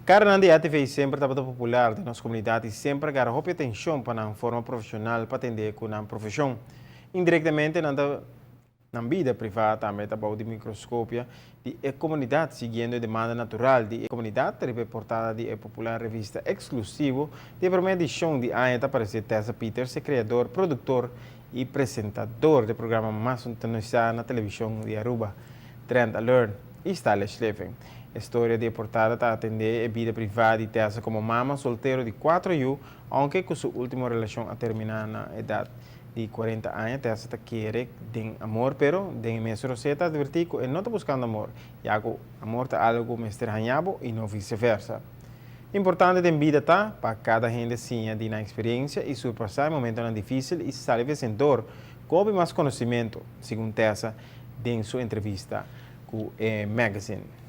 Caranan di ATV semper tabata popular den nos comunidad y semper a gara hopi atencion pa nan forma profesional pa atende cu nan profesion. Indirectamente nan ta nan bida priva tambe ta bou di microscopia di e comunidad siguiendo e demanda natural di e comunidad riba e portada di e popular revista exclusivo di e prome edicion di aña ta aparece Tessa Peters, e creador, productor y presentador di e programa mas sintonisa na television di Aruba, Trend Alert y Stylish Living. E storia di e portada ta atende e bida priva di Tessa como mama soltero di cuatro yu, aunke cu su ultimo relacion a termina na edad di 40 aña. Tessa ta kere den amor, pero den mes rosea ta adverti cu e no ta buscando amor, ya cu amor ta algo cu mester haña bo y no viceversa. Importante den bida ta pa cada hende siña di nan experiencia y surpasa e momentonan dificil y sali vencedor cu hopi mas conocimento, segun Tessa den su entrevista cu e magazine.